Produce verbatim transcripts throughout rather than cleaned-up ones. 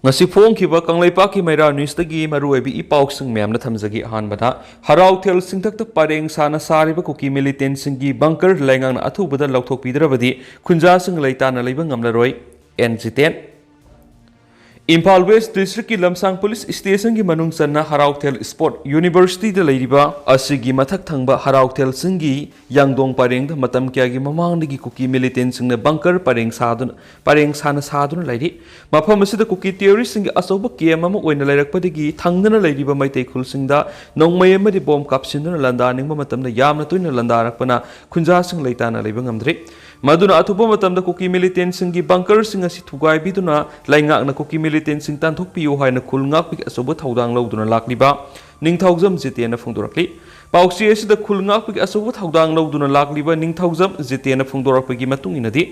ꯉꯁꯤ ꯐꯣꯡꯈꯤꯕ ꯀꯪꯂꯩꯄꯥꯛꯀꯤ ꯃꯩꯔꯥ ꯅ꯭ꯌꯨꯁꯇꯒꯤ ꯃꯔꯨꯑꯣꯏꯕ ꯏ ꯄꯥꯎꯁꯤꯡ ꯃꯌꯥꯝꯅ ꯊꯝꯖꯒꯦ꯫ ꯑꯍꯥꯟꯕꯗ, ꯍꯔꯥꯎꯊꯦꯜ ꯁꯤꯡꯊꯛꯇ ꯄꯔꯦꯡ ꯁꯥꯅ ꯁꯥꯔꯤꯕ ꯀꯨꯀꯤ ꯃꯤꯂꯤꯇꯦꯟꯁꯤꯡꯒꯤ ꯕꯪꯀꯔ ꯂꯩꯉꯥꯛꯅ ꯑꯊꯨꯕꯗ ꯂꯧꯊꯣꯛꯄꯤꯗ꯭ꯔꯕꯗꯤ ꯈꯨꯟꯖꯥꯁꯤꯡ ꯂꯩꯇꯥꯅ ꯂꯩꯕ ꯉꯝꯂꯔꯣꯏ, ꯑꯦꯟ ꯖꯤꯇꯦꯟ꯫ ꯏꯝꯐꯥꯜ ꯋꯦꯁ ꯗꯤꯁꯇ꯭ꯔꯤꯛꯀꯤ ꯂꯝꯁꯥꯡ ꯄꯨꯂꯤꯁ ꯁ꯭ꯇꯦꯁꯟꯒꯤ ꯃꯅꯨꯡ ꯆꯟꯅ ꯍꯔꯥꯎꯊꯦꯜ ꯁ꯭ꯄꯣꯔꯠ ꯌꯨꯅꯤꯚꯔꯁꯤꯇꯤꯗ ꯂꯩꯔꯤꯕ ꯑꯁꯤꯒꯤ ꯃꯊꯛ ꯊꯪꯕ ꯍꯔꯥꯎꯊꯦꯜꯁꯤꯡꯒꯤ ꯌꯥꯡꯗꯣꯡ ꯄꯔꯦꯡꯗ ꯃꯇꯝ ꯀꯌꯥꯒꯤ ꯃꯃꯥꯡꯗꯒꯤ ꯀꯨꯀꯤ ꯃꯤꯂꯤꯇꯦꯟꯁꯤꯡꯅ ꯕꯪꯀꯔ ꯄꯔꯦꯡ ꯁꯥꯗꯨꯅ, ꯄꯔꯦꯡ ꯁꯥꯅ ꯁꯥꯗꯨꯅ ꯂꯩꯔꯤ꯫ ꯃꯐꯝ ꯑꯁꯤꯗ ꯀꯨꯀꯤ ꯇꯦꯔꯣꯔꯤꯁꯁꯤꯡꯒꯤ ꯑꯆꯧꯕ ꯀꯦꯝ ꯑꯃ ꯑꯣꯏꯅ ꯂꯩꯔꯛꯄꯗꯒꯤ ꯊꯪꯅꯅ ꯂꯩꯔꯤꯕ ꯃꯩꯇꯩ ꯈꯨꯜꯁꯤꯡꯗ ꯅꯣꯡꯃꯩ ꯑꯃꯗꯤ ꯕꯣꯝ ꯀꯥꯞꯁꯤꯟꯗꯨꯅ ꯂꯥꯟꯗꯥꯅꯤꯡꯕ ꯃꯇꯝꯗ ꯌꯥꯝꯅ ꯇꯣꯏꯅ ꯂꯥꯟꯗꯥꯔꯛꯄꯅ ꯈꯨꯟꯖꯥꯁꯤꯡ ꯂꯩꯇꯥꯅ ꯂꯩꯕ ꯉꯝꯗ꯭ꯔꯤ꯫ ꯃꯗꯨꯅ ꯑꯊꯨꯕ ꯃꯇꯝꯗ ꯀꯨꯀꯤ ꯃꯤꯂꯤꯇꯦꯟꯁꯤꯡꯒꯤ ꯕꯪꯀꯔꯁꯤꯡ ꯑꯁꯤ ꯊꯨꯒꯥꯏꯕꯤꯗꯨꯅ ꯂꯩꯉꯥꯛꯅ ꯀꯨꯀꯤ ꯃꯤꯂꯤꯇꯦꯟꯁꯤꯡ ꯇꯥꯟꯊꯣꯛꯄꯤꯌꯨ ꯍꯥꯏꯅ ꯈꯨꯜ ꯉꯥꯛꯄꯒꯤ ꯑꯆꯧꯕ ꯊꯧꯗꯥꯡ ꯂꯧꯗꯨꯅ ꯂꯥꯛꯂꯤꯕ ꯅꯤꯡꯊꯧꯖꯝ ꯖꯤꯇꯦꯟꯅ ꯐꯣꯡꯗꯣꯔꯛꯂꯤ꯫ ꯄꯥꯎꯆꯦ ꯑꯁꯤꯗ ꯈꯨꯜ ꯉꯥꯛꯄꯒꯤ ꯑꯆꯧꯕ ꯊꯧꯗꯥꯡ ꯂꯧꯗꯨꯅ ꯂꯥꯛꯂꯤꯕ ꯅꯤꯡꯊꯧꯖꯝ ꯖꯤꯇꯦꯟꯅ ꯐꯣꯡꯗꯣꯔꯛꯄꯒꯤ ꯃꯇꯨꯡ ꯏꯟꯅꯗꯤ,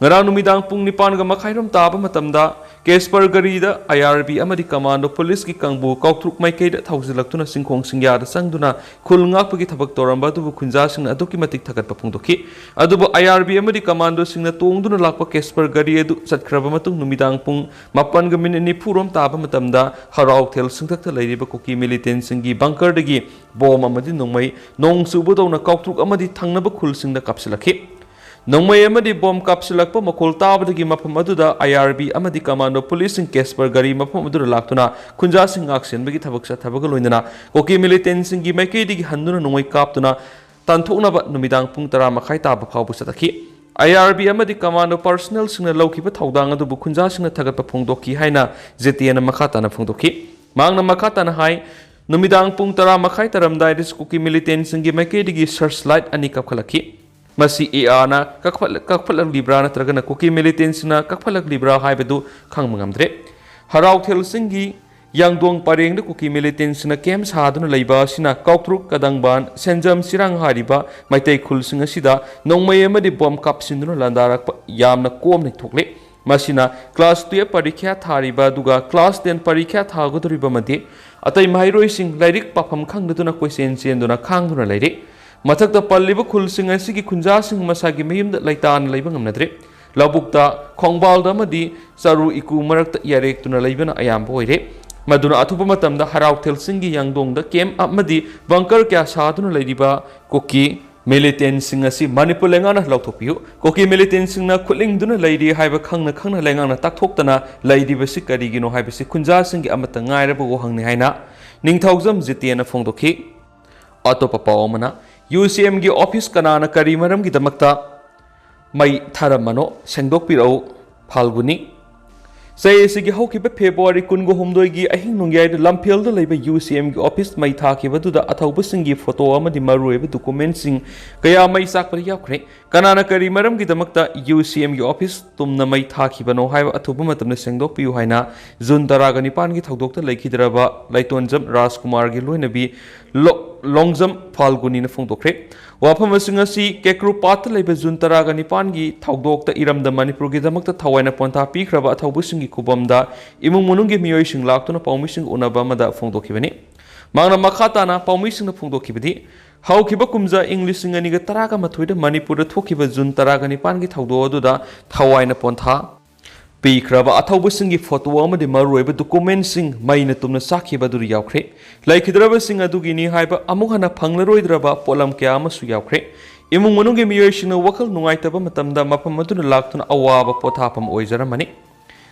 ꯉꯔꯥꯡ ꯅꯨꯃꯤꯗꯥꯡ ꯄꯨꯡ ꯅꯤꯄꯥꯟꯒ ꯃꯈꯥꯏꯔꯣꯝ ꯇꯥꯕ ꯃꯇꯝꯗ ꯀꯦꯁꯄꯔ ꯒꯥꯔꯤꯗ ꯑꯥꯏ ꯑꯥꯔ ꯕꯤ ꯑꯃꯗꯤ ꯀꯃꯥꯟꯗꯣ ꯄꯨꯂꯤꯁꯀꯤ ꯀꯥꯡꯕꯨ ꯀꯥꯎꯇ꯭ꯔꯨꯛ ꯃꯥꯏꯀꯩꯗ ꯊꯧꯖꯤꯜꯂꯛꯇꯨꯅ ꯆꯤꯡꯈꯣꯡ ꯆꯤꯡꯌꯥꯗ ꯆꯪꯗꯨꯅ ꯈꯨꯜ ꯉꯥꯛꯄꯒꯤ ꯊꯕꯛ ꯇꯧꯔꯝꯕ ꯑꯗꯨꯕꯨ ꯈꯨꯟꯖꯥꯁꯤꯡꯅ ꯑꯗꯨꯛꯀꯤ ꯃꯇꯤꯛ ꯊꯥꯒꯠꯄ ꯐꯣꯡꯗꯣꯛꯈꯤ꯫ ꯑꯗꯨꯕꯨ ꯑꯥꯏ ꯑꯥꯔ ꯕꯤ ꯑꯃꯗꯤ ꯀꯃꯥꯟꯗꯣꯁꯤꯡꯅ ꯇꯣꯡꯗꯨꯅ ꯂꯥꯛꯄ ꯀꯦꯁꯄꯔ ꯒꯥꯔꯤ ꯑꯗꯨ ꯆꯠꯈ꯭ꯔꯕ ꯃꯇꯨꯡ ꯅꯨꯃꯤꯗꯥꯡ ꯄꯨꯡ ꯃꯥꯄꯟꯒ ꯃꯤꯅꯤꯠ ꯅꯤꯐꯨ ꯔꯣꯝ ꯇꯥꯕ ꯃꯇꯝꯗ ꯍꯔꯥꯎꯊꯦꯜ ꯁꯤꯡꯊꯛꯇ ꯂꯩꯔꯤꯕ ꯀꯨꯀꯤ ꯃꯤꯂꯤꯇꯦꯟꯁꯤꯡꯒꯤ ꯕꯪꯀꯔꯗꯒꯤ ꯕꯣꯝ ꯑꯃꯗꯤ ꯅꯣꯡꯃꯩ ꯅꯣꯡ ꯆꯨꯕꯗꯧꯅ ꯀꯥꯎꯇ꯭ꯔꯨꯛ ꯑꯃꯗꯤ ꯊꯪꯅꯕ ꯈꯨꯜꯁꯤꯡꯗ ꯀꯥꯞꯁꯤꯜꯂꯛꯈꯤ꯫ ꯅꯣꯡꯃꯩ ꯑꯃꯗꯤ ꯕꯣꯝ ꯀꯥꯞꯁꯤꯜꯂꯛꯄ ꯃꯈꯣꯜ ꯇꯥꯕꯗꯒꯤ ꯃꯐꯝ ꯑꯗꯨꯗ ꯑꯥꯏ ꯑꯥꯔ ꯕꯤ ꯑꯃꯗꯤ ꯀꯃꯥꯟꯗꯣ ꯄꯨꯂꯤꯁꯁꯤꯡ ꯀꯦꯁꯄꯔ ꯒꯥꯔꯤ ꯃꯐꯝ ꯑꯗꯨꯗ ꯂꯥꯛꯇꯨꯅ ꯈꯨꯟꯖꯥꯁꯤꯡ ꯉꯥꯛꯁꯦꯟꯕꯒꯤ ꯊꯕꯛ ꯆꯠꯊꯕꯒ ꯂꯣꯏꯅꯅ ꯀꯨꯀꯤ ꯃꯤꯂꯤꯇꯦꯟꯁꯤꯡꯒꯤ ꯃꯥꯏꯀꯩꯗꯒꯤ ꯍꯟꯗꯨꯅ ꯅꯣꯡꯃꯩ ꯀꯥꯞꯇꯨꯅ ꯇꯥꯟꯊꯣꯛꯅꯕ ꯅꯨꯃꯤꯗꯥꯡ ꯄꯨꯡ ꯇꯔꯥ ꯃꯈꯥꯏ ꯇꯥꯕ ꯐꯥꯎꯕ ꯆꯠꯊꯈꯤ꯫ ꯑꯥꯏ ꯑꯥꯔ ꯕꯤ ꯑꯃꯗꯤ ꯀꯃꯥꯟꯗꯣ ꯄꯔꯁꯅꯦꯜꯁꯤꯡꯅ ꯂꯧꯈꯤꯕ ꯊꯧꯗꯥꯡ ꯑꯗꯨꯕꯨ ꯈꯨꯟꯖꯥꯁꯤꯡꯅ ꯊꯥꯒꯠꯄ ꯐꯣꯡꯗꯣꯛꯈꯤ ꯍꯥꯏꯅ ꯖꯦꯇꯤꯑꯦꯅ ꯃꯈꯥ ꯇꯥꯅ ꯐꯣꯡꯗꯣꯛꯈꯤ꯫ ꯃꯍꯥꯛꯅ ꯃꯈꯥ ꯇꯥꯅ ꯍꯥꯏ, ꯅꯨꯃꯤꯗꯥꯡ ꯄꯨꯡ ꯇꯔꯥ ꯃꯈꯥꯏ ꯇꯥꯔꯝꯗꯥꯏꯗ ꯀꯨꯀꯤ ꯃꯤꯂꯤꯇꯦꯟꯁꯤꯡꯒꯤ ꯃꯥꯏꯀꯩꯗꯒꯤ ꯁꯔꯆ ꯂꯥꯏꯠ ꯑꯅꯤ ꯀꯥꯞꯈꯠꯂꯛꯈꯤ꯫ ꯃꯁꯤ ꯑꯦ ꯑꯥꯔꯅ ꯀꯥꯞꯈꯠ-, ꯀꯥꯞꯈꯠꯂꯛꯂꯤꯕ꯭ꯔꯥ ꯅꯠꯇ꯭ꯔꯒꯅ ꯀꯨꯀꯤ ꯃꯤꯂꯤꯇꯦꯟꯁꯤꯡꯅ ꯀꯥꯞꯈꯠꯂꯛꯂꯤꯕ꯭ꯔꯥ ꯍꯥꯏꯕꯗꯨ ꯈꯪꯕ ꯉꯝꯗ꯭ꯔꯦ꯫ ꯍꯔꯥꯎꯊꯦꯜꯁꯤꯡꯒꯤ ꯌꯥꯡꯗꯣꯡ ꯄꯔꯦꯡꯗ ꯀꯨꯀꯤ ꯃꯤꯂꯤꯇꯦꯟꯁꯤꯡꯅ ꯀꯦꯝ ꯁꯥꯗꯨꯅ ꯂꯩꯕ ꯑꯁꯤꯅ ꯀꯥꯎꯇ꯭ꯔꯨꯛ, ꯀꯗꯪꯕꯥꯟ, ꯁꯦꯟꯖꯝ, ꯆꯤꯔꯥꯡ ꯍꯥꯏꯔꯤꯕ ꯃꯩꯇꯩ ꯈꯨꯜꯁꯤꯡ ꯑꯁꯤꯗ ꯅꯣꯡꯃꯩ ꯑꯃꯗꯤ ꯕꯣꯝ ꯀꯥꯞꯁꯤꯟꯗꯨꯅ ꯂꯥꯟꯗꯥꯔꯛꯄ ꯌꯥꯝꯅ ꯀꯣꯝꯅ ꯊꯣꯛꯂꯦ꯫ ꯃꯁꯤꯅ ꯀ꯭ꯂꯥꯁ ꯇꯨꯌꯦꯜꯐ ꯄꯔꯤꯈ꯭ꯌꯥ ꯊꯥꯔꯤꯕ ꯑꯗꯨꯒ ꯀ꯭ꯂꯥꯁ ꯇꯦꯟ ꯄꯔꯤꯈ꯭ꯌꯥ ꯊꯥꯒꯗꯧꯔꯤꯕ ꯑꯃꯗꯤ ꯑꯇꯩ ꯃꯍꯩꯔꯣꯏꯁꯤꯡ ꯂꯥꯏꯔꯤꯛ ꯄꯥꯐꯝ ꯈꯪꯗꯗꯨꯅ ꯀꯣꯏꯆꯦꯟ ꯆꯦꯟꯗꯨꯅ ꯈꯥꯡꯗꯨꯅ ꯂꯩꯔꯤ꯫ ꯃꯊꯛꯇ ꯄꯜꯂꯤꯕ ꯈꯨꯜꯁꯤꯡ ꯑꯁꯤꯒꯤ ꯈꯨꯟꯖꯥꯁꯤꯡ ꯃꯁꯥꯒꯤ ꯃꯌꯨꯝꯗ ꯂꯩꯇꯥꯅ ꯂꯩꯕ ꯉꯝꯅꯗ꯭ꯔꯤ꯫ ꯂꯧꯕꯨꯛꯇ, ꯈꯣꯡꯕꯥꯜꯗ ꯑꯃꯗꯤ ꯆꯔꯨ ꯏꯀꯨ ꯃꯔꯛꯇ ꯌꯥꯔꯦꯛꯇꯨꯅ ꯂꯩꯕꯅ ꯑꯌꯥꯝꯕ ꯑꯣꯏꯔꯦ꯫ ꯃꯗꯨꯅ ꯑꯊꯨꯕ ꯃꯇꯝꯗ ꯍꯔꯥꯎꯊꯦꯜꯁꯤꯡꯒꯤ ꯌꯥꯡꯗꯣꯡꯗ ꯀꯦꯝꯞ ꯑꯃꯗꯤ ꯕꯪꯀꯔ ꯀꯌꯥ ꯁꯥꯗꯨꯅ ꯂꯩꯔꯤꯕ ꯀꯨꯀꯤ ꯃꯤꯂꯤꯇꯦꯟꯁꯤꯡ ꯑꯁꯤ ꯃꯅꯤꯄꯨꯔ ꯂꯩꯉꯥꯛꯅ ꯂꯧꯊꯣꯛꯄꯤꯌꯨ꯫ ꯀꯨꯀꯤ ꯃꯤꯂꯤꯇꯦꯟꯁꯤꯡꯅ ꯈꯨꯠꯂꯤꯡꯗꯨꯅ ꯂꯩꯔꯤ ꯍꯥꯏꯕ ꯈꯪꯅ ꯈꯪꯅ ꯂꯩꯉꯥꯛꯅ ꯇꯥꯛꯊꯣꯛꯇꯅ ꯂꯩꯔꯤꯕꯁꯤ ꯀꯔꯤꯒꯤꯅꯣ ꯍꯥꯏꯕꯁꯤ ꯈꯨꯟꯖꯥꯁꯤꯡꯒꯤ ꯑꯃꯠꯇ ꯉꯥꯏꯔꯕ ꯋꯥꯍꯪꯅꯤ ꯍꯥꯏꯅ ꯅꯤꯡꯊꯧꯖꯝ ꯖꯤꯇꯦꯟꯅ ꯐꯣꯡꯗꯣꯛꯈꯤ꯫ ꯑꯇꯣꯞꯄ ꯄꯥꯎ ꯑꯃꯅ, ꯌꯨ ꯁꯤ ꯑꯦꯝꯒꯤ ꯑꯣꯐꯤꯁ ꯀꯅꯥꯅ ꯀꯔꯤ ꯃꯔꯝꯒꯤꯗꯃꯛꯇ ꯃꯩ ꯊꯥꯔꯝꯕꯅꯣ ꯁꯦꯡꯗꯣꯛꯄꯤꯔꯛꯎ꯫ ꯐꯥꯜꯒꯨꯅꯤ꯫ ꯆꯍꯤ ꯑꯁꯤꯒꯤ ꯍꯧꯈꯤꯕ ꯐꯦꯕ꯭ꯔꯨꯋꯥꯔꯤ ꯀꯨꯟꯒ ꯍꯨꯝꯗꯣꯏꯒꯤ ꯑꯍꯤꯡ ꯅꯣꯡꯌꯥꯏꯗ ꯂꯝꯐꯦꯜꯗ ꯂꯩꯕ ꯌꯨ ꯁꯤ ꯑꯦꯝꯒꯤ ꯑꯣꯐꯤꯁ ꯃꯩ ꯊꯥꯈꯤꯕꯗꯨꯗ ꯑꯊꯧꯕꯁꯤꯡꯒꯤ ꯐꯣꯇꯣ ꯑꯃꯗꯤ ꯃꯔꯨꯑꯣꯏꯕ ꯗꯣꯀꯨꯃꯦꯟꯁꯤꯡ ꯀꯌꯥ ꯃꯩ ꯆꯥꯛꯄꯗ ꯌꯥꯎꯈ꯭ꯔꯦ꯫ ꯀꯅꯥꯅ ꯀꯔꯤ ꯃꯔꯝꯒꯤꯗꯃꯛꯇ ꯌꯨ ꯁꯤ ꯑꯦꯝꯒꯤ ꯑꯣꯐꯤꯁ ꯇꯨꯝꯅ ꯃꯩ ꯊꯥꯈꯤꯕꯅꯣ ꯍꯥꯏꯕ ꯑꯊꯨꯕ ꯃꯇꯝꯗ ꯁꯦꯡꯗꯣꯛꯄꯤꯌꯨ ꯍꯥꯏꯅ ꯖꯨꯟ ꯇꯔꯥꯒ ꯅꯤꯄꯥꯟꯒꯤ ꯊꯧꯗꯣꯛꯇ ꯂꯩꯈꯤꯗ꯭ꯔꯕ ꯂꯩꯇꯣꯟꯖꯝ ꯔꯥꯖꯀꯨꯃꯥꯔꯒꯤ ꯂꯣꯏꯅꯕꯤ ꯂꯣ-, ꯂꯣꯡꯖꯝ ꯐꯥꯜꯒꯨꯅꯤꯅ ꯐꯣꯡꯗꯣꯛꯈ꯭ꯔꯦ꯫ ꯋꯥꯐꯝꯁꯤꯡ ꯑꯁꯤ ꯀꯦꯀ꯭ꯔꯨꯄꯥꯠꯇ ꯂꯩꯕ ꯖꯨꯟ ꯇꯔꯥꯒ ꯅꯤꯄꯥꯟꯒꯤ ꯊꯧꯗꯣꯛꯇ ꯏꯔꯝꯗ ꯃꯅꯤꯄꯨꯔꯒꯤꯗꯃꯛꯇ ꯊꯋꯥꯏꯅ ꯄꯣꯟꯊꯥ ꯄꯤꯈ꯭ꯔꯕ ꯑꯊꯧꯕꯁꯤꯡꯒꯤ ꯈꯨꯕꯝꯗ ꯏꯃꯨꯡ ꯃꯅꯨꯡꯒꯤ ꯃꯤꯑꯣꯏꯁꯤꯡ ꯂꯥꯛꯇꯨꯅ ꯄꯥꯎꯃꯤꯁꯤꯡ ꯎꯅꯕ ꯑꯃꯗ ꯐꯣꯡꯗꯣꯛꯈꯤꯕꯅꯤ꯫ ꯃꯍꯥꯛꯅ ꯃꯈꯥ ꯇꯥꯅ ꯄꯥꯎꯃꯤꯁꯤꯡꯗ ꯐꯣꯡꯗꯣꯛꯈꯤꯕꯗꯤ, ꯍꯧꯈꯤꯕ ꯀꯨꯝꯖꯥ ꯏꯪ ꯂꯤꯁꯤꯡ ꯑꯅꯤꯒ ꯇꯔꯥꯒ ꯃꯥꯊꯣꯏꯗ ꯃꯅꯤꯄꯨꯔꯗ ꯊꯣꯛꯈꯤꯕ ꯖꯨꯟ ꯇꯔꯥꯒ ꯅꯤꯄꯥꯟꯒꯤ ꯊꯧꯗꯣꯛ ꯑꯗꯨꯗ ꯊꯋꯥꯏꯅ ꯄꯣꯟꯊꯥ ꯄꯤꯈ꯭ꯔꯕ ꯑꯊꯧꯕꯁꯤꯡꯒꯤ ꯐꯣꯇꯣ ꯑꯃꯗꯤ ꯃꯔꯨꯑꯣꯏꯕ ꯗꯣꯀꯨꯃꯦꯟꯁꯤꯡ ꯃꯩꯅ ꯇꯨꯝꯅ ꯆꯥꯛꯈꯤꯕ ꯑꯗꯨꯗ ꯌꯥꯎꯈ꯭ꯔꯦ꯫ ꯂꯩꯈꯤꯗ꯭ꯔꯕꯁꯤꯡ ꯑꯗꯨꯒꯤꯅꯤ ꯍꯥꯏꯕ ꯑꯃꯨꯛ ꯍꯟꯅ ꯐꯪꯂꯔꯣꯏꯗ꯭ꯔꯕ ꯄꯣꯠꯂꯝ ꯀꯌꯥ ꯑꯃꯁꯨ ꯌꯥꯎꯈ꯭ꯔꯦ꯫ ꯏꯃꯨꯡ ꯃꯅꯨꯡꯒꯤ ꯃꯤꯑꯣꯏꯁꯤꯡꯅ ꯋꯥꯈꯜ ꯅꯨꯡꯉꯥꯏꯇꯕ ꯃꯇꯝꯗ ꯃꯐꯝ ꯑꯗꯨꯗ ꯂꯥꯛꯇꯨꯅ ꯑꯋꯥꯕ ꯄꯣꯊꯥꯐꯝ ꯑꯣꯏꯖꯔꯝꯃꯅꯤ꯫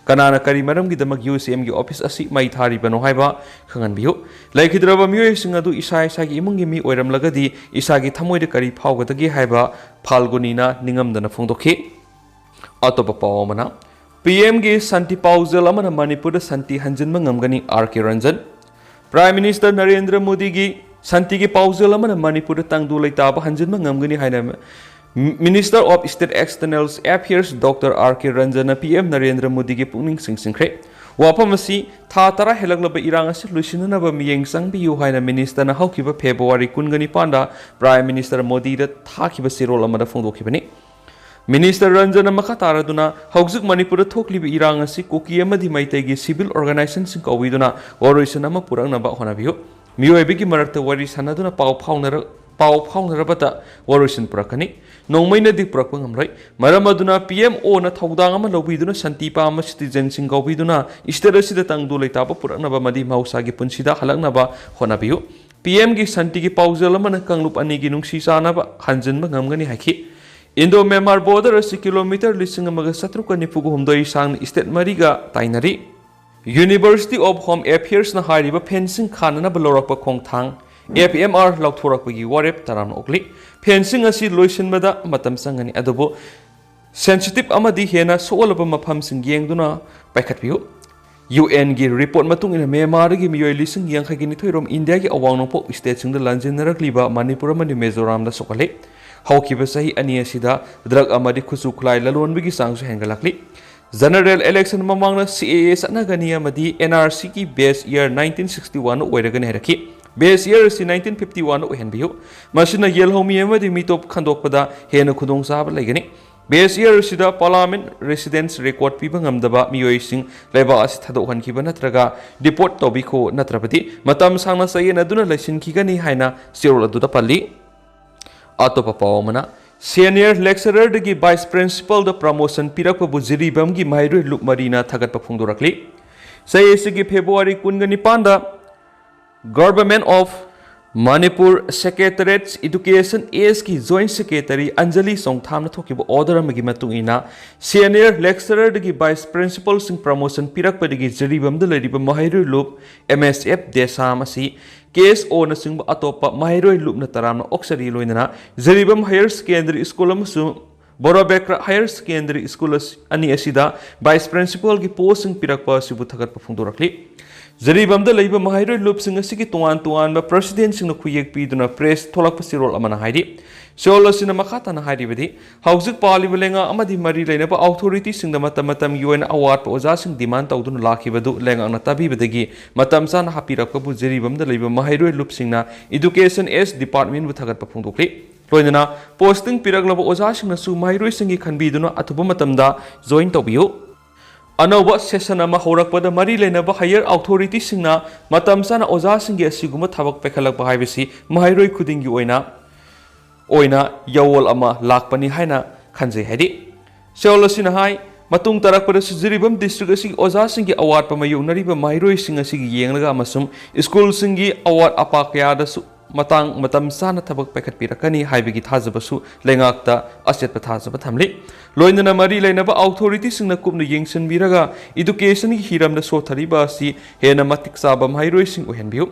ꯀꯅꯥꯅ ꯀꯔꯤ ꯃꯔꯝꯒꯤꯗꯃꯛ ꯌꯨ ꯁꯤ ꯑꯦꯝꯒꯤ ꯑꯣꯐꯤꯁ ꯑꯁꯤ ꯃꯩ ꯊꯥꯔꯤꯕꯅꯣ ꯍꯥꯏꯕ ꯈꯪꯍꯟꯕꯤꯌꯨ꯫ ꯂꯩꯈꯤꯗ꯭ꯔꯕ ꯃꯤꯑꯣꯏꯁꯤꯡ ꯑꯗꯨ ꯏꯁꯥ ꯏꯁꯥꯒꯤ ꯏꯃꯨꯡꯒꯤ ꯃꯤ ꯑꯣꯏꯔꯝꯂꯒꯗꯤ ꯏꯁꯥꯒꯤ ꯊꯃꯣꯏꯗ ꯀꯔꯤ ꯐꯥꯎꯒꯗꯒꯦ ꯍꯥꯏꯕ ꯐꯥꯜꯒꯨꯅꯤꯅ ꯅꯤꯡꯉꯝꯗꯅ ꯐꯣꯡꯗꯣꯛꯈꯤ꯫ ꯑꯇꯣꯞꯄ ꯄꯥꯎ ꯑꯃꯅ, ꯄꯤ ꯑꯦꯝꯒꯤ ꯁꯥꯟꯇꯤ ꯄꯥꯎꯖꯦꯜ ꯑꯃꯅ ꯃꯅꯤꯄꯨꯔꯗ ꯁꯥꯟꯇꯤ ꯍꯟꯖꯤꯟꯕ ꯉꯝꯒꯅꯤ, ꯑꯥꯔ ꯀꯦ ꯔꯟꯖꯟ꯫ ꯄ꯭ꯔꯥꯏꯝ ꯃꯤꯅꯤꯁꯇꯔ ꯅꯔꯦꯟꯗ꯭ꯔ ꯃꯣꯗꯤꯒꯤ ꯁꯥꯟꯇꯤꯒꯤ ꯄꯥꯎꯖꯦꯜ ꯑꯃꯅ ꯃꯅꯤꯄꯨꯔꯗ ꯇꯪꯗꯨ ꯂꯩꯇꯥꯕ ꯍꯟꯖꯤꯟꯕ ꯉꯝꯒꯅꯤ ꯍꯥꯏꯅ minister of state external affairs doctor R K ꯔꯟꯖꯟꯅ ꯄꯤ ꯑꯦꯝ ꯅꯔꯦꯟꯗ꯭ꯔ ꯃꯣꯗꯤꯒꯤ ꯄꯨꯛꯅꯤꯡ ꯆꯤꯡꯁꯤꯟꯈ꯭ꯔꯦ꯫ ꯋꯥꯐꯝ ꯑꯁꯤ ꯊꯥ ꯇꯔꯥ ꯍꯦꯜꯂꯛꯂꯕ ꯏꯔꯥꯡ ꯑꯁꯤ ꯂꯣꯏꯁꯤꯟꯅꯅꯕ ꯃꯤꯠꯌꯦꯡ ꯆꯪꯕꯤꯌꯨ ꯍꯥꯏꯅ ꯃꯤꯅꯤꯁꯇꯔꯅ ꯍꯧꯈꯤꯕ ꯐꯦꯕ꯭ꯔꯨꯋꯥꯔꯤ ꯀꯨꯟꯒ ꯅꯤꯄꯥꯟꯗ ꯄ꯭ꯔꯥꯏꯝ ꯃꯤꯅꯤꯁꯇꯔ ꯃꯣꯗꯤꯗ ꯊꯥꯈꯤꯕ ꯆꯦꯔꯣꯜ ꯑꯃꯗ ꯐꯣꯡꯗꯣꯛꯈꯤꯕꯅꯤ꯫ ꯃꯤꯅꯤꯁꯇꯔ ꯔꯟꯖꯟꯅ ꯃꯈꯥ ꯇꯥꯔꯗꯨꯅ, ꯍꯧꯖꯤꯛ ꯃꯅꯤꯄꯨꯔꯗ ꯊꯣꯛꯂꯤꯕ ꯏꯔꯥꯡ ꯑꯁꯤ ꯀꯨꯀꯤ ꯑꯃꯗꯤ ꯃꯩꯇꯩꯒꯤ ꯁꯤꯚꯤꯜ ꯑꯣꯔꯒꯅꯥꯏꯖꯦꯁꯟꯁꯤꯡ ꯀꯧꯕꯤꯗꯨꯅ ꯋꯥꯔꯣꯏꯁꯤꯟ ꯑꯃ ꯄꯨꯔꯛꯅꯕ ꯍꯣꯠꯅꯕꯤꯌꯨ꯫ ꯃꯤꯑꯣꯏꯕꯒꯤ ꯃꯔꯛꯇ ꯋꯥꯔꯤ ꯁꯥꯟꯅꯗꯨꯅ ꯄꯥꯎ ꯐꯥꯎꯅꯔ-, ꯄꯥꯎ ꯐꯥꯎꯅꯔꯕꯗ ꯋꯥꯔꯣꯏꯁꯤꯟ ꯄꯨꯔꯛꯀꯅꯤ꯫ ꯅꯣꯡꯃꯩꯅꯗꯤ ꯄꯨꯔꯛꯄ ꯉꯝꯂꯣꯏ꯫ ꯃꯔꯝ ꯑꯗꯨꯅ ꯄꯤ ꯑꯦꯝ ꯑꯣꯅ ꯊꯧꯗꯥꯡ ꯑꯃ ꯂꯧꯕꯤꯗꯨꯅ ꯁꯥꯟꯇꯤ ꯄꯥꯝꯕ citizenꯁꯤꯡ ꯀꯧꯕꯤꯗꯨꯅ state ꯑꯁꯤꯗ ꯇꯪꯗꯨ ꯂꯩꯇꯥꯕ ꯄꯨꯔꯛꯅꯕ ꯑꯃꯗꯤ ꯃꯍꯧꯁꯥꯒꯤ ꯄꯨꯟꯁꯤꯗ ꯍꯜꯂꯛꯅꯕ ꯍꯣꯠꯅꯕꯤꯌꯨ꯫ ꯄꯤ ꯑꯦꯝꯒꯤ ꯁꯥꯟꯇꯤꯒꯤ ꯄꯥꯎꯖꯦꯜ ꯑꯃꯅ ꯀꯥꯡꯂꯨꯞ ꯑꯅꯤꯒꯤ ꯅꯨꯡꯁꯤ ꯆꯥꯟꯅꯕ ꯍꯟꯖꯤꯟꯕ ꯉꯝꯒꯅꯤ ꯍꯥꯏꯈꯤ꯫ Indo Myanmar border ꯑꯁꯤ kilometre ꯂꯤꯁꯤꯡ ꯑꯃꯒ ꯆꯥꯇ꯭ꯔꯨꯛꯀ ꯅꯤꯐꯨꯒ ꯍꯨꯝꯗꯣꯏ ꯁꯥꯡꯅ state ꯃꯔꯤꯒ ꯇꯥꯏꯅꯔꯤ꯫ University of Home Affairsꯅ ꯍꯥꯏꯔꯤꯕ fencingꯁꯤꯡ ꯈꯥꯅꯅꯕ ꯂꯧꯔꯛꯄ ꯈꯣꯡꯊꯥꯡ F M R ꯂꯧꯊꯣꯔꯛꯄꯒꯤ ꯋꯥꯔꯦꯞ ꯇꯔꯥꯝꯅ ꯑꯣꯛꯂꯤ꯫ Fencingꯁꯤꯡ ꯑꯁꯤ ꯂꯣꯏꯁꯤꯟꯕꯗ ꯃꯇꯝ ꯆꯪꯒꯅꯤ, ꯑꯗꯨꯕꯨ sensitive ꯑꯃꯗꯤ ꯍꯦꯟꯅ ꯁꯣꯛꯍꯜꯂꯕ ꯃꯐꯝꯁꯤꯡ ꯌꯦꯡꯗꯨꯅ ꯄꯥꯏꯈꯠꯄꯤꯌꯨ꯫ U Nꯒꯤ report ꯃꯇꯨꯡ ꯏꯟꯅ ꯃ꯭ꯌꯥꯟꯃꯥꯔꯗꯒꯤ ꯃꯤꯑꯣꯏ ꯂꯤꯁꯤꯡ ꯌꯥꯡꯈꯩꯒ ꯅꯤꯊꯣꯏ ꯔꯣꯝ ꯏꯟꯗꯤꯌꯥꯒꯤ ꯑꯋꯥꯡ ꯅꯣꯡꯄꯣꯛ stateꯁꯤꯡꯗ ꯂꯥꯟꯖꯦꯟꯅꯔꯛꯂꯤꯕ ꯃꯅꯤꯄꯨꯔ ꯑꯃꯗꯤ ꯃꯤꯖꯣꯔꯥꯝꯗ ꯁꯣꯛꯍꯜꯂꯤ꯫ ꯍꯧꯈꯤꯕ ꯆꯍꯤ ꯑꯅꯤ ꯑꯁꯤꯗ drug ꯑꯃꯗꯤ ꯈꯨꯠꯁꯨ ꯈꯨꯠꯂꯥꯏ ꯂꯂꯣꯟꯕꯒꯤ ꯆꯥꯡꯁꯨ ꯍꯦꯟꯒꯠꯂꯛꯂꯤ꯫ General election ꯃꯃꯥꯡꯗ C A A ꯆꯠꯅꯒꯅꯤ ꯑꯃꯗꯤ N R Cꯒꯤ base year nineteen sixty oneꯅ ꯑꯣꯏꯔꯒꯅꯤ ꯍꯥꯏꯔꯛꯈꯤ꯫ Base year ꯑꯁꯤ nineteen fifty oneꯅ ꯑꯣꯏꯍꯟꯕꯤꯌꯨ꯫ ꯃꯁꯤꯅ ꯌꯦꯜꯍꯧꯃꯤ ꯑꯃꯗꯤ ꯃꯤꯇꯣꯞ ꯈꯟꯗꯣꯛꯄꯗ ꯍꯦꯟꯅ ꯈꯨꯗꯣꯡꯆꯥꯕ ꯂꯩꯒꯅꯤ꯫ Base year ꯑꯁꯤꯗ parliament residence record ꯄꯤꯕ ꯉꯝꯗꯕ ꯃꯤꯑꯣꯏꯁꯤꯡ ꯂꯩꯕꯥꯛ ꯑꯁꯤ ꯊꯥꯗꯣꯛꯍꯟꯈꯤꯕ ꯅꯠꯇ꯭ꯔꯒ deport ꯇꯧꯕꯤꯈꯣ, ꯅꯠꯇ꯭ꯔꯕꯗꯤ ꯃꯇꯝ ꯁꯥꯡꯅ ꯆꯌꯦꯠꯅꯗꯨꯅ ꯂꯩꯁꯤꯟꯈꯤꯒꯅꯤ ꯍꯥꯏꯅ ꯆꯦꯔꯣꯜ ꯑꯗꯨꯗ ꯄꯜꯂꯤ꯫ ꯑꯇꯣꯞꯄ ꯄꯥꯎ ꯑꯃꯅ, senior lecturerꯗꯒꯤ vice principalꯗ promotion ꯄꯤꯔꯛꯄꯕꯨ ꯖꯤꯔꯤꯕꯥꯝꯒꯤ ꯃꯍꯩꯔꯣꯏ ꯂꯨꯞ ꯃꯔꯤꯅ ꯊꯥꯒꯠꯄ ꯐꯣꯡꯗꯣꯔꯛꯂꯤ꯫ ꯆꯍꯤ ꯑꯁꯤꯒꯤ February ꯀꯨꯟꯒ ꯅꯤꯄꯥꯟꯗ Government of Manipur Secretariat's Education Sꯒꯤ Joint Secretary Anjali ꯆꯣꯡꯊꯥꯝꯅ ꯊꯣꯛꯈꯤꯕ order ꯑꯃꯒꯤ ꯃꯇꯨꯡ ꯏꯟꯅ, senior lecturerꯗꯒꯤ vice principalꯁꯤꯡ promotion ꯄꯤꯔꯛꯄꯗꯒꯤ ꯖꯤꯔꯤꯕꯥꯝꯗ ꯂꯩꯔꯤꯕ ꯃꯍꯩꯔꯣꯏ ꯂꯨꯞ M S F ꯗꯦꯁꯥꯝ ꯑꯁꯤ K S Oꯅꯆꯤꯡꯕ ꯑꯇꯣꯞꯄ ꯃꯍꯩꯔꯣꯏ ꯂꯨꯞꯅ ꯇꯔꯥꯝꯅ ꯑꯣꯛꯆꯔꯤ꯫ ꯂꯣꯏꯅꯅ ꯖꯤꯔꯤꯕꯥꯝ Higher Secondary School ꯑꯃꯁꯨꯡ ꯕꯣꯔꯣꯕꯦꯀ꯭ꯔ Higher Secondary School ꯑꯁꯤ, ꯑꯅꯤ ꯑꯁꯤꯗ vice principalꯒꯤ postꯁꯤꯡ ꯄꯤꯔꯛꯄ ꯑꯁꯤꯕꯨ ꯊꯥꯒꯠꯄ ꯐꯣꯡꯗꯣꯔꯛꯂꯤ꯫ ꯖꯤꯔꯤꯕꯥꯝꯗ ꯂꯩꯕ ꯃꯍꯩꯔꯣꯏ ꯂꯨꯞꯁꯤꯡ ꯑꯁꯤꯒꯤ ꯇꯣꯉꯥꯟ ꯇꯣꯉꯥꯟꯕ presidentꯁꯤꯡꯅ ꯈꯨꯌꯦꯛ ꯄꯤꯗꯨꯅ press ꯊꯣꯛꯂꯛꯄ ꯆꯦꯔꯣꯜ ꯑꯃꯅ ꯍꯥꯏꯔꯤ꯫ ꯆꯦꯔꯣꯜ ꯑꯁꯤꯅ ꯃꯈꯥ ꯇꯥꯅ ꯍꯥꯏꯔꯤꯕꯗꯤ, ꯍꯧꯖꯤꯛ ꯄꯥꯜꯂꯤꯕ ꯂꯩꯉꯥꯛ ꯑꯃꯗꯤ ꯃꯔꯤ ꯂꯩꯅꯕ authorityꯁꯤꯡꯗ ꯃꯇꯝ ꯃꯇꯝꯒꯤ ꯑꯣꯏꯅ ꯑꯋꯥꯠꯄ ꯑꯣꯖꯥꯁꯤꯡ demand ꯇꯧꯗꯨꯅ ꯂꯥꯛꯈꯤꯕꯗꯨ ꯂꯩꯉꯥꯛꯅ ꯇꯥꯕꯤꯕꯗꯒꯤ ꯃꯇꯝ ꯆꯥꯅ ꯍꯥꯞꯄꯤꯔꯛꯄꯕꯨ ꯖꯤꯔꯤꯕꯥꯝꯗ ꯂꯩꯕ ꯃꯍꯩꯔꯣꯏ ꯂꯨꯞꯁꯤꯡꯅ Education S Departmentꯕꯨ ꯊꯥꯒꯠꯄ ꯐꯣꯡꯗꯣꯛꯂꯤ꯫ ꯂꯣꯏꯅꯅ posting ꯄꯤꯔꯛꯂꯕ ꯑꯣꯖꯥꯁꯤꯡꯅꯁꯨ ꯃꯍꯩꯔꯣꯏꯁꯤꯡꯒꯤ ꯈꯟꯕꯤꯗꯨꯅ ꯑꯊꯨꯕ ꯃꯇꯝꯗ join ꯇꯧꯕꯤꯌꯨ꯫ ꯑꯅꯧꯕ session ꯑꯃ ꯍꯧꯔꯛꯄꯗ ꯃꯔꯤ ꯂꯩꯅꯕ higher authorityꯁꯤꯡꯅ ꯃꯇꯝ ꯆꯥꯅ ꯑꯣꯖꯥꯁꯤꯡꯒꯤ ꯑꯁꯤꯒꯨꯝꯕ ꯊꯕꯛ ꯄꯥꯏꯈꯠꯂꯛꯄ ꯍꯥꯏꯕꯁꯤ ꯃꯍꯩꯔꯣꯏ ꯈꯨꯗꯤꯡꯒꯤ ꯑꯣꯏꯅ ꯑꯣꯏꯅ ꯌꯥꯑꯣꯜ ꯑꯃ ꯂꯥꯛꯄꯅꯤ ꯍꯥꯏꯅ ꯈꯟꯖꯩ ꯍꯥꯏꯔꯤ꯫ ꯁꯤꯑꯣꯜ ꯑꯁꯤꯅ ꯍꯥꯏ, ꯃꯇꯨꯡ ꯇꯥꯔꯛꯄꯗꯁꯨ ꯖꯤꯔꯤꯕꯥꯝ ꯗꯤꯁꯇ꯭ꯔꯤꯛ ꯑꯁꯤꯒꯤ ꯑꯣꯖꯥꯁꯤꯡꯒꯤ ꯑꯋꯥꯠꯄ ꯃꯥꯌꯣꯛꯅꯔꯤꯕ ꯃꯍꯩꯔꯣꯏꯁꯤꯡ ꯑꯁꯤꯒꯤ ꯌꯦꯡꯂꯒ ꯑꯃꯁꯨꯡ ꯁ꯭ꯀꯨꯜꯁꯤꯡꯒꯤ ꯑꯋꯥꯠ ꯑꯄꯥ ꯀꯌꯥꯗꯁꯨ ꯃꯇꯥꯡ ꯃꯇꯝ ꯆꯥꯅ ꯊꯕꯛ ꯄꯥꯏꯈꯠꯄꯤꯔꯛꯀꯅꯤ ꯍꯥꯏꯕꯒꯤ ꯊꯥꯖꯕꯁꯨ ꯂꯩꯉꯥꯛꯇ ꯑꯆꯦꯠꯄ ꯊꯥꯖꯕ ꯊꯝꯂꯤ꯫ ꯂꯣꯏꯅꯅ ꯃꯔꯤ ꯂꯩꯅꯕ ꯑꯣꯊꯣꯔꯤꯇꯤꯁꯤꯡꯅ ꯀꯨꯞꯅ ꯌꯦꯡꯁꯤꯟꯕꯤꯔꯒ ꯏꯗꯨꯀꯦꯁꯟꯒꯤ ꯍꯤꯔꯝꯗ ꯁꯣꯠꯊꯔꯤꯕ ꯑꯁꯤ ꯍꯦꯟꯅ ꯃꯇꯤꯛ ꯆꯥꯕ ꯃꯍꯩꯔꯣꯏꯁꯤꯡ ꯑꯣꯏꯍꯟꯕꯤꯌꯨ꯫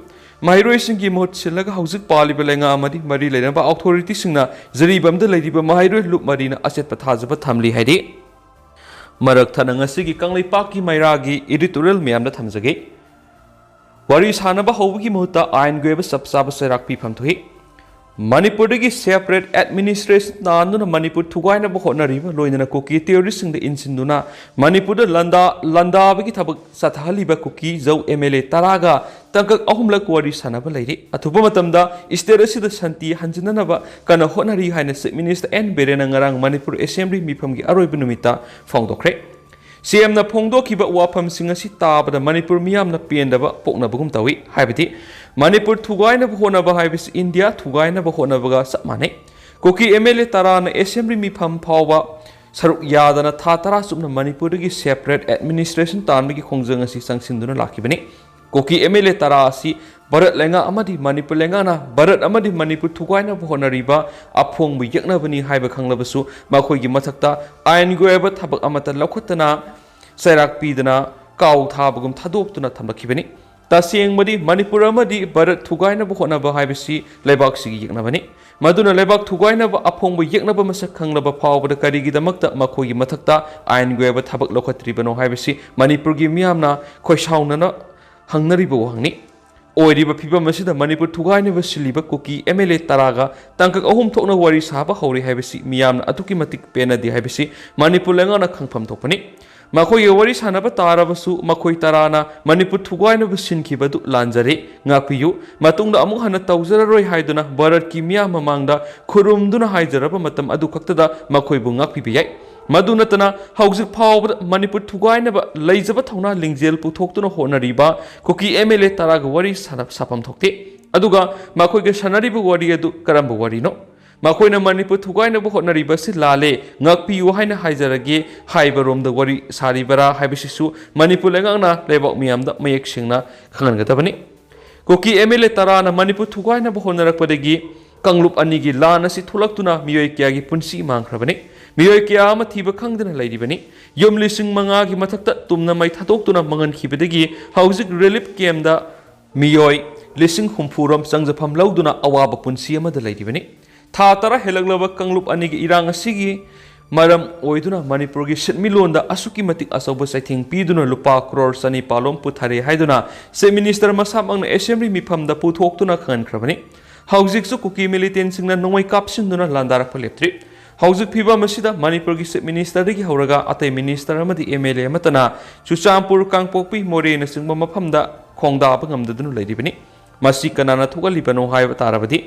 ꯃꯍꯩꯔꯣꯏꯁꯤꯡꯒꯤ ꯃꯍꯨꯠ ꯁꯤꯜꯂꯒ ꯍꯧꯖꯤꯛ ꯄꯥꯜꯂꯤꯕ ꯂꯩꯉꯥꯛ ꯑꯃꯗꯤ ꯃꯔꯤ ꯂꯩꯅꯕ ꯑꯣꯊꯣꯔꯤꯇꯤꯁꯤꯡꯅ ꯖꯤꯔꯤꯕꯥꯝꯗ ꯂꯩꯔꯤꯕ ꯃꯍꯩꯔꯣꯏ ꯂꯨꯞ ꯃꯔꯤꯅ ꯑꯆꯦꯠꯄ ꯊꯥꯖꯕ ꯊꯝꯂꯤ ꯍꯥꯏꯔꯤ꯫ ꯃꯔꯛ ꯊꯠꯅ ꯉꯁꯤꯒꯤ ꯀꯪꯂꯩꯄꯥꯛꯀꯤ ꯃꯩꯔꯥꯒꯤ editorial ꯃꯌꯥꯝꯗ ꯊꯝꯖꯒꯦ꯫ ꯋꯥꯔꯤ ꯁꯥꯅꯕ ꯍꯧꯕꯒꯤ ꯃꯍꯨꯠꯇ ꯑꯥꯏꯟꯒꯤ ꯑꯣꯏꯕ ꯆꯞ ꯆꯥꯕ ꯆꯩꯔꯥꯛ ꯄꯤꯐꯝ ꯊꯣꯛꯏ꯫ ꯃꯅꯤꯄꯨꯔꯗꯒꯤ separate administration ꯇꯥꯟꯗꯨꯅ ꯃꯅꯤꯄꯨꯔ ꯊꯨꯒꯥꯏꯅꯕ ꯍꯣꯠꯅꯔꯤꯕ, ꯂꯣꯏꯅꯅ ꯀꯨꯀꯤ terroristꯁꯤꯡꯗ ꯏꯟꯁꯤꯟꯗꯨꯅ ꯃꯅꯤꯄꯨꯔꯗ ꯂꯥꯟꯗꯥ-, ꯂꯥꯟꯗꯥꯕꯒꯤ ꯊꯕꯛ ꯆꯠꯊꯍꯜꯂꯤꯕ ꯀꯨꯀꯤ ꯖꯧ MLA ꯇꯔꯥꯒ ꯇꯥꯡꯀꯛ ꯑꯍꯨꯝꯂꯛ ꯋꯥꯔꯤ ꯁꯥꯅꯕ ꯂꯩꯔꯤ꯫ ꯑꯊꯨꯕ ꯃꯇꯝꯗ state ꯑꯁꯤꯗ ꯁꯥꯟꯇꯤ ꯍꯟꯖꯤꯟꯅꯅꯕ ꯀꯟꯅ ꯍꯣꯠꯅꯔꯤ ꯍꯥꯏꯅ Chief Minister ꯑꯦꯟ ꯕꯤꯔꯦꯟꯅ ꯉꯔꯥꯡ ꯃꯅꯤꯄꯨꯔ Assembly ꯃꯤꯐꯝꯒꯤ ꯑꯔꯣꯏꯕ ꯅꯨꯃꯤꯠꯇ ꯐꯣꯡꯗꯣꯛꯈ꯭ꯔꯦ꯫ CMꯅ ꯐꯣꯡꯗꯣꯛꯈꯤꯕ ꯋꯥꯐꯝꯁꯤꯡ ꯑꯁꯤ ꯇꯥꯕꯗ ꯃꯅꯤꯄꯨꯔ ꯃꯤꯌꯥꯝꯅ ꯄꯦꯟꯗꯕ ꯄꯣꯛꯅꯕꯒꯨꯝ ꯇꯧꯏ꯫ ꯍꯥꯏꯕꯗꯤ, ꯃꯅꯤꯄꯨꯔ ꯊꯨꯒꯥꯏꯅꯕ ꯍꯣꯠꯅꯕ ꯍꯥꯏꯕꯁꯤ ꯏꯟꯗꯤꯌꯥ ꯊꯨꯒꯥꯏꯅꯕ ꯍꯣꯠꯅꯕꯒ ꯆꯞ ꯃꯥꯟꯅꯩ꯫ ꯀꯨꯀꯤ MLA ꯇꯔꯥꯅ Assembly ꯃꯤꯐꯝ ꯐꯥꯎꯕ ꯁꯔꯨꯛ ꯌꯥꯗꯅ ꯊꯥ ꯇꯔꯥ ꯆꯨꯞꯅ ꯃꯅꯤꯄꯨꯔꯗꯒꯤ separate administration ꯇꯥꯟꯕꯒꯤ ꯈꯣꯡꯖꯪ ꯑꯁꯤ ꯆꯪꯁꯤꯟꯗꯨꯅ ꯂꯥꯛꯈꯤꯕꯅꯤ꯫ ꯀꯨꯀꯤ MLA ꯇꯔꯥ ꯑꯁꯤ ꯚꯥꯔꯠ ꯂꯩꯉꯥꯛ ꯑꯃꯗꯤ ꯃꯅꯤꯄꯨꯔ ꯂꯩꯉꯥꯛꯅ ꯚꯥꯔꯠ ꯑꯃꯗꯤ ꯃꯅꯤꯄꯨꯔ ꯊꯨꯒꯥꯏꯅꯕ ꯍꯣꯠꯅꯔꯤꯕ ꯑꯐꯣꯡꯕ ꯌꯦꯛꯅꯕꯅꯤ ꯍꯥꯏꯕ ꯈꯪꯂꯕꯁꯨ, ꯃꯈꯣꯏꯒꯤ ꯃꯊꯛꯇ ꯑꯥꯏꯟꯒꯤ ꯑꯣꯏꯕ ꯊꯕꯛ ꯑꯃꯠꯇ ꯂꯧꯈꯠꯇꯅ, ꯆꯩꯔꯥꯛ ꯄꯤꯗꯅ, ꯀꯥꯎ ꯊꯥꯕꯒꯨꯝ ꯊꯥꯗꯣꯛꯇꯨꯅ ꯊꯝꯂꯛꯈꯤꯕꯅꯤ꯫ ꯇꯁꯦꯡꯕꯗꯤ, ꯃꯅꯤꯄꯨꯔ ꯑꯃꯗꯤ ꯚꯥꯔꯠ ꯊꯨꯒꯥꯏꯅꯕ ꯍꯣꯠꯅꯕ ꯍꯥꯏꯕꯁꯤ ꯂꯩꯕꯥꯛꯁꯤꯒꯤ ꯌꯦꯛꯅꯕꯅꯤ꯫ ꯃꯗꯨꯅ ꯂꯩꯕꯥꯛ ꯊꯨꯒꯥꯏꯅꯕ ꯑꯐꯣꯡꯕ ꯌꯦꯛꯅꯕ ꯃꯁꯛ ꯈꯪꯂꯕ ꯐꯥꯎꯕꯗ ꯀꯔꯤꯒꯤꯗꯃꯛꯇ ꯃꯈꯣꯏꯒꯤ ꯃꯊꯛꯇ ꯑꯥꯏꯟꯒꯤ ꯑꯣꯏꯕ ꯊꯕꯛ ꯂꯧꯈꯠꯇ꯭ꯔꯤꯕꯅꯣ ꯍꯥꯏꯕꯁꯤ ꯃꯅꯤꯄꯨꯔꯒꯤ ꯃꯤꯌꯥꯝꯅ ꯈꯣꯏꯁꯥꯎꯅꯅ ꯍꯪꯅꯔꯤꯕ ꯋꯥꯍꯪꯅꯤ꯫ ꯑꯣꯏꯔꯤꯕ ꯐꯤꯕꯝ ꯑꯁꯤꯗ ꯃꯅꯤꯄꯨꯔ ꯊꯨꯒꯥꯏꯅꯕ ꯁꯤꯜꯂꯤꯕ ꯀꯨꯀꯤ MLA ꯇꯔꯥꯒ ꯇꯥꯡꯀꯛ ꯑꯍꯨꯝ ꯊꯣꯛꯅ ꯋꯥꯔꯤ ꯁꯥꯕ ꯍꯧꯔꯦ ꯍꯥꯏꯕꯁꯤ ꯃꯤꯌꯥꯝꯅ ꯑꯗꯨꯛꯀꯤ ꯃꯇꯤꯛ ꯄꯦꯟꯅꯗꯦ ꯍꯥꯏꯕꯁꯤ ꯃꯅꯤꯄꯨꯔ ꯂꯩꯉꯥꯛꯅ ꯈꯪꯐꯝ ꯊꯣꯛꯄꯅꯤ꯫ ꯃꯈꯣꯏꯒ ꯋꯥꯔꯤ ꯁꯥꯟꯅꯕ ꯇꯥꯔꯕꯁꯨ, ꯃꯈꯣꯏ ꯇꯔꯥꯅ ꯃꯅꯤꯄꯨꯔ ꯊꯨꯒꯥꯏꯅꯕ ꯁꯤꯟꯈꯤꯕ ꯑꯗꯨ ꯂꯥꯟꯖꯔꯦ, ꯉꯥꯛꯄꯤꯌꯨ, ꯃꯇꯨꯡꯗ ꯑꯃꯨꯛ ꯍꯟꯅ ꯇꯧꯖꯔꯔꯣꯏ ꯍꯥꯏꯗꯨꯅ ꯚꯥꯔꯠꯀꯤ ꯃꯤꯌꯥꯝ ꯃꯃꯥꯡꯗ ꯈꯨꯔꯨꯝꯗꯨꯅ ꯍꯥꯏꯖꯔꯕ ꯃꯇꯝ ꯑꯗꯨ ꯈꯛꯇꯗ ꯃꯈꯣꯏꯕꯨ ꯉꯥꯛꯄꯤꯕ ꯌꯥꯏ꯫ ꯃꯗꯨ ꯅꯠꯇꯅ, ꯍꯧꯖꯤꯛ ꯐꯥꯎꯕꯗ ꯃꯅꯤꯄꯨꯔ ꯊꯨꯒꯥꯏꯅꯕ ꯂꯩꯖꯕ ꯊꯧꯅꯥ ꯂꯤꯡꯖꯦꯜ ꯄꯨꯊꯣꯛꯇꯨꯅ ꯍꯣꯠꯅꯔꯤꯕ ꯀꯨꯀꯤ MLA ꯇꯔꯥꯒ ꯋꯥꯔꯤ ꯁꯥꯟꯅ-, ꯁꯥꯐꯝ ꯊꯣꯛꯇꯦ꯫ ꯑꯗꯨꯒ ꯃꯈꯣꯏꯒ ꯁꯥꯟꯅꯔꯤꯕ ꯋꯥꯔꯤ ꯑꯗꯨ ꯀꯔꯝꯕ ꯋꯥꯔꯤꯅꯣ? ꯃꯈꯣꯏꯅ ꯃꯅꯤꯄꯨꯔ ꯊꯨꯒꯥꯏꯅꯕ ꯍꯣꯠꯅꯔꯤꯕꯁꯤ ꯂꯥꯜꯂꯦ, ꯉꯥꯛꯄꯤꯌꯨ ꯍꯥꯏꯅ ꯍꯥꯏꯖꯔꯒꯦ ꯍꯥꯏꯕꯔꯣꯝꯗ ꯋꯥꯔꯤ ꯁꯥꯔꯤꯕꯔꯥ ꯍꯥꯏꯕꯁꯤꯁꯨ ꯃꯅꯤꯄꯨꯔ ꯂꯩꯉꯥꯛꯅ ꯂꯩꯕꯥꯛ ꯃꯤꯌꯥꯝꯗ ꯃꯌꯦꯛ ꯁꯦꯡꯅ ꯈꯪꯍꯟꯒꯗꯕꯅꯤ꯫ ꯀꯨꯀꯤ ꯑꯦꯝ ꯑꯦꯜ ꯑꯦ ꯇꯔꯥꯅ ꯃꯅꯤꯄꯨꯔ ꯊꯨꯒꯥꯏꯅꯕ ꯍꯣꯠꯅꯔꯛꯄꯗꯒꯤ ꯀꯥꯡꯂꯨꯞ ꯑꯅꯤꯒꯤ ꯂꯥꯟ ꯑꯁꯤ ꯊꯣꯛꯂꯛꯇꯨꯅ ꯃꯤꯑꯣꯏ ꯀꯌꯥꯒꯤ ꯄꯨꯟꯁꯤ ꯃꯥꯡꯈ꯭ꯔꯕꯅꯤ꯫ ꯃꯤꯑꯣꯏ ꯀꯌꯥ ꯑꯃ ꯊꯤꯕ ꯈꯪꯗꯅ ꯂꯩꯔꯤꯕꯅꯤ꯫ ꯌꯨꯝ ꯂꯤꯁꯤꯡ ꯃꯉꯥꯒꯤ ꯃꯊꯛꯇ ꯇꯨꯝꯅ ꯃꯩ ꯊꯥꯗꯣꯛꯇꯨꯅ ꯃꯥꯡꯍꯟꯈꯤꯕꯗꯒꯤ ꯍꯧꯖꯤꯛ ꯔꯤꯂꯤꯐ ꯀꯦꯝꯗ ꯃꯤꯑꯣꯏ ꯂꯤꯁꯤꯡ ꯍꯨꯝꯐꯨ ꯔꯣꯝ ꯆꯪꯖꯐꯝ ꯂꯧꯗꯨꯅ ꯑꯋꯥꯕ ꯄꯨꯟꯁꯤ ꯑꯃꯗ ꯂꯩꯔꯤꯕꯅꯤ꯫ ꯊꯥ ꯇꯔꯥ ꯍꯦꯜꯂꯛꯂꯕ ꯀꯥꯡꯂꯨꯞ ꯑꯅꯤꯒꯤ ꯏꯔꯥꯡ ꯑꯁꯤꯒꯤ ꯃꯔꯝ ꯑꯣꯏꯗꯨꯅ ꯃꯅꯤꯄꯨꯔꯒꯤ ꯁꯤꯟꯃꯤꯠꯂꯣꯟꯗ ꯑꯁꯨꯛꯀꯤ ꯃꯇꯤꯛ ꯑꯆꯧꯕ ꯆꯩꯊꯦꯡ ꯄꯤꯗꯨꯅ ꯂꯨꯄꯥ ꯀ꯭ꯔꯣꯔ ꯆꯅꯤ ꯄꯥꯂꯣꯝ ꯄꯨꯊꯔꯦ ꯍꯥꯏꯗꯨꯅ ꯆꯤꯐ ꯃꯤꯅꯤꯁꯇꯔ ꯃꯁꯥꯃꯛꯅ ꯑꯦꯁꯦꯝꯕ꯭ꯂꯤ ꯃꯤꯐꯝꯗ ꯄꯨꯊꯣꯛꯇꯨꯅ ꯈꯪꯍꯟꯈ꯭ꯔꯕꯅꯤ꯫ ꯍꯧꯖꯤꯛꯁꯨ ꯀꯨꯀꯤ ꯃꯤꯂꯤꯇꯦꯟꯁꯤꯡꯅ ꯅꯣꯡꯃꯩ ꯀꯥꯞꯁꯤꯟꯗꯨꯅ ꯂꯥꯟꯗꯥꯔꯛꯄ ꯂꯦꯞꯇ꯭ꯔꯤ꯫ ꯍꯧꯖꯤꯛ ꯐꯤꯕꯝ ꯑꯁꯤꯗ ꯃꯅꯤꯄꯨꯔꯒꯤ ꯆꯤꯐ ꯃꯤꯅꯤꯁꯇꯔꯗꯒꯤ ꯍꯧꯔꯒ ꯑꯇꯩ ꯃꯤꯅꯤꯁꯇꯔ ꯑꯃꯗꯤ ꯑꯦꯝ ꯑꯦꯜ ꯑꯦ ꯑꯃꯠꯇꯅ ꯆꯨꯔꯆꯥꯟꯄꯨꯔ, ꯀꯥꯡꯄꯣꯛꯄꯤ, ꯃꯣꯔꯦꯅꯆꯤꯡꯕ ꯃꯐꯝꯗ ꯈꯣꯡꯗꯥꯕ ꯉꯝꯗꯗꯨꯅ ꯂꯩꯔꯤꯕꯅꯤ꯫ ꯃꯁꯤ ꯀꯅꯥꯅ ꯊꯣꯛꯍꯜꯂꯤꯕꯅꯣ ꯍꯥꯏꯕ ꯇꯥꯔꯕꯗꯤ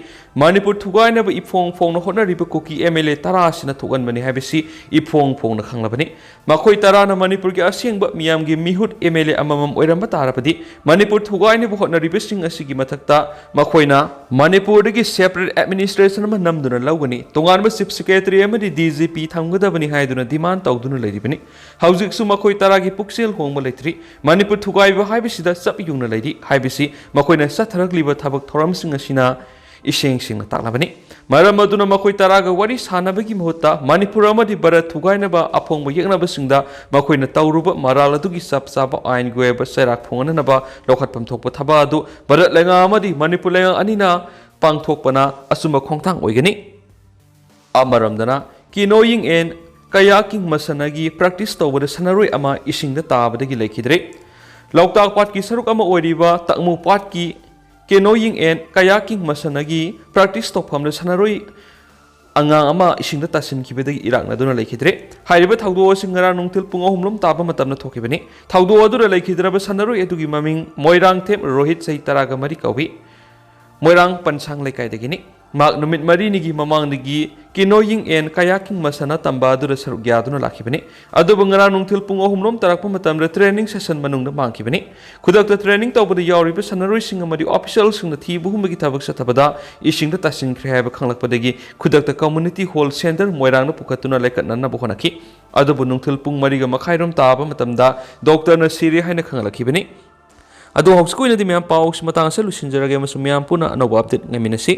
ꯃꯅꯤꯄꯨꯔ ꯊꯨꯒꯥꯏꯅꯕ ꯏꯐꯣꯡ ꯐꯣꯡꯅ ꯍꯣꯠꯅꯔꯤꯕ ꯀꯨꯀꯤ ꯑꯦꯝ ꯑꯦꯜ ꯑꯦ ꯇꯔꯥ ꯑꯁꯤꯅ ꯊꯣꯛꯍꯟꯕꯅꯤ ꯍꯥꯏꯕꯁꯤ ꯏꯐꯣꯡ ꯐꯣꯡꯅ ꯈꯪꯂꯕꯅꯤ꯫ ꯃꯈꯣꯏ ꯇꯔꯥꯅ ꯃꯅꯤꯄꯨꯔꯒꯤ ꯑꯁꯦꯡꯕ ꯃꯤꯌꯥꯝꯒꯤ ꯃꯤꯍꯨꯠ ꯑꯦꯝ ꯑꯦꯜ ꯑꯦ ꯑꯃꯃꯝ ꯑꯣꯏꯔꯝꯕ ꯇꯥꯔꯕꯗꯤ ꯃꯅꯤꯄꯨꯔ ꯊꯨꯒꯥꯏꯅꯕ ꯍꯣꯠꯅꯔꯤꯕꯁꯤꯡ ꯑꯁꯤꯒꯤ ꯃꯊꯛꯇ ꯃꯈꯣꯏꯅ ꯃꯅꯤꯄꯨꯔꯗꯒꯤ ꯁꯦꯄꯔꯦꯠ ꯑꯦꯗꯃꯤꯅꯤꯁꯇ꯭ꯔꯦꯁꯟ ꯑꯃ ꯅꯝꯗꯨꯅ ꯂꯧꯒꯅꯤ, ꯇꯣꯉꯥꯟꯕ ꯆꯤꯐ ꯁꯦꯀ꯭ꯔꯦꯇꯔꯤ ꯑꯃꯗꯤ ꯗꯤ ꯖꯤ ꯄꯤ ꯊꯝꯒꯗꯕꯅꯤ ꯍꯥꯏꯗꯨꯅ ꯗꯤꯃꯥꯟ ꯇꯧꯗꯨꯅ ꯂꯩꯔꯤꯕꯅꯤ꯫ ꯍꯧꯖꯤꯛꯁꯨ ꯃꯈꯣꯏ ꯇꯔꯥꯒꯤ ꯄꯨꯛꯆꯦꯜ ꯍꯣꯡꯕ ꯂꯩꯇ꯭ꯔꯤ꯫ ꯃꯅꯤꯄꯨꯔ ꯊꯨꯒꯥꯏꯕ ꯍꯥꯏꯕꯁꯤꯗ ꯆꯞ ꯌꯨꯡꯅ ꯂꯩꯔꯤ ꯍꯥꯏꯕꯁꯤ ꯃꯈꯣꯏꯅ ꯆꯠꯊꯔꯛꯂꯤꯕ ꯊꯕꯛ ꯊꯧꯔꯝꯁꯤꯡ ꯑꯁꯤꯅ ꯏꯁꯦꯡ ꯁꯦꯡꯅ ꯇꯥꯛꯂꯕꯅꯤ꯫ ꯃꯔꯝ ꯑꯗꯨꯅ ꯃꯈꯣꯏ ꯇꯔꯥꯒ ꯋꯥꯔꯤ ꯁꯥꯅꯕꯒꯤ ꯃꯍꯨꯠꯇ ꯃꯅꯤꯄꯨꯔ ꯑꯃꯗꯤ ꯚꯥꯔꯠ ꯊꯨꯒꯥꯏꯅꯕ ꯑꯐꯣꯡꯕ ꯌꯦꯛꯅꯕꯁꯤꯡꯗ ꯃꯈꯣꯏꯅ ꯇꯧꯔꯨꯕ ꯃꯔꯥꯜ ꯑꯗꯨꯒꯤ ꯆꯞ ꯆꯥꯕ ꯑꯥꯏꯟꯒꯤ ꯑꯣꯏꯕ ꯆꯩꯔꯥꯛ ꯐꯣꯡꯍꯟꯅꯅꯕ ꯂꯧꯈꯠꯐꯝ ꯊꯣꯛꯄ ꯊꯕꯛ ꯑꯗꯨ ꯚꯥꯔꯠ ꯂꯩꯉꯥꯛ ꯑꯃꯗꯤ ꯃꯅꯤꯄꯨꯔ ꯂꯩꯉꯥꯛ ꯑꯅꯤꯅ ꯄꯥꯡꯊꯣꯛꯄꯅ ꯑꯆꯨꯝꯕ ꯈꯣꯡꯊꯥꯡ ꯑꯣꯏꯒꯅꯤ꯫ ꯑꯃꯔꯣꯝꯗꯅ canoeing and kayaking ꯃꯁꯥꯟꯅꯒꯤ practice ꯇꯧꯕꯗ ꯁꯥꯟꯅꯔꯣꯏ ꯑꯃ ꯏꯁꯤꯡꯗ ꯇꯥꯕꯗꯒꯤ ꯂꯩꯈꯤꯗ꯭ꯔꯦ꯫ ꯂꯣꯛꯇꯥꯛ ꯄꯥꯠꯀꯤ ꯁꯔꯨꯛ ꯑꯃ ꯑꯣꯏꯔꯤꯕ ꯇꯥꯡꯃꯨ ꯄꯥꯠꯀꯤ canoeing and kayaking ꯃꯁꯥꯟꯅꯒꯤ practice ꯇꯧꯐꯝꯗ ꯁꯥꯟꯅꯔꯣꯏ ꯑꯉꯥꯡ ꯑꯃ ꯏꯁꯤꯡꯗ ꯇꯥꯁꯤꯟꯈꯤꯕꯗꯒꯤ ꯏꯔꯥꯛꯅꯗꯨꯅ ꯂꯩꯈꯤꯗ꯭ꯔꯦ꯫ ꯍꯥꯏꯔꯤꯕ ꯊꯧꯗꯣꯛ ꯑꯁꯤ ꯉꯔꯥꯡ ꯅꯨꯡꯊꯤꯜ ꯄꯨꯡ ꯑꯍꯨꯝ ꯂꯣꯝ ꯇꯥꯕ ꯃꯇꯝꯗ ꯊꯣꯛꯈꯤꯕꯅꯤ꯫ ꯊꯧꯗꯣꯛ ꯑꯗꯨꯗ ꯂꯩꯈꯤꯗ꯭ꯔꯕ ꯁꯥꯟꯅꯔꯣꯏ ꯑꯗꯨꯒꯤ ꯃꯃꯤꯡ ꯃꯣꯏꯔꯥꯡꯊꯦꯝ ꯔꯣꯍꯤꯠ, ꯆꯍꯤ ꯇꯔꯥꯒ ꯃꯔꯤ ꯀꯧꯏ꯫ ꯃꯣꯏꯔꯥꯡ ꯄꯟꯁꯥꯡ ꯂꯩꯀꯥꯏꯗꯒꯤꯅꯤ꯫ ꯃꯍꯥꯛ ꯅꯨꯃꯤꯠ ꯃꯔꯤꯅꯤꯒꯤ ꯃꯃꯥꯡꯗꯒꯤ canoeing and kayaking ꯃꯁꯥꯟꯅ ꯇꯝꯕ ꯑꯗꯨꯗ ꯁꯔꯨꯛ ꯌꯥꯗꯨꯅ ꯂꯥꯛꯈꯤꯕꯅꯤ꯫ ꯑꯗꯨꯕꯨ ꯉꯔꯥꯡ ꯅꯨꯡꯊꯤꯜ ꯄꯨꯡ ꯑꯍꯨꯝ ꯔꯣꯝ ꯇꯥꯔꯛꯄ ꯃꯇꯝꯗ training session ꯃꯅꯨꯡꯗ ꯃꯥꯡꯈꯤꯕꯅꯤ꯫ ꯈꯨꯗꯛꯇ training ꯇꯧꯕꯗ ꯌꯥꯎꯔꯤꯕ ꯁꯥꯟꯅꯔꯣꯏꯁꯤꯡ ꯑꯃꯗꯤ officialꯁꯤꯡꯅ ꯊꯤꯕ ꯍꯨꯝꯕꯒꯤ ꯊꯕꯛ ꯆꯠꯊꯕꯗ ꯏꯁꯤꯡꯗ ꯇꯥꯁꯤꯟꯈ꯭ꯔꯦ ꯍꯥꯏꯕ ꯈꯪꯂꯛꯄꯗꯒꯤ ꯈꯨꯗꯛꯇ community hall ꯁꯦꯟꯗ꯭ꯔ ꯃꯣꯏꯔꯥꯡꯗ ꯄꯨꯈꯠꯇꯨꯅ ꯂꯩꯈꯠꯅꯅꯕ ꯍꯣꯠꯅꯈꯤ꯫ ꯑꯗꯨꯕꯨ ꯅꯨꯡꯊꯤꯜ ꯄꯨꯡ ꯃꯔꯤꯒ ꯃꯈꯥꯏꯔꯣꯝ ꯇꯥꯕ ꯃꯇꯝꯗ doctorꯅ ꯁꯤꯔꯦ ꯍꯥꯏꯅ ꯈꯪꯂꯛꯈꯤꯕꯅꯤ꯫ ꯑꯗꯣ ꯍꯧꯖꯤꯛꯀꯤ ꯑꯣꯏꯅꯗꯤ ꯃꯌꯥꯝ ꯄꯥꯎꯁꯤ ꯃꯇꯥꯡ ꯑꯁꯤꯗ ꯂꯣꯏꯁꯤꯟꯖꯔꯒꯦ ꯑꯃꯁꯨꯡ ꯃꯌꯥꯝ ꯄꯨꯟꯅ ꯑꯅꯧꯕ update ꯉꯥꯏꯃꯤꯟꯅꯁꯤ꯫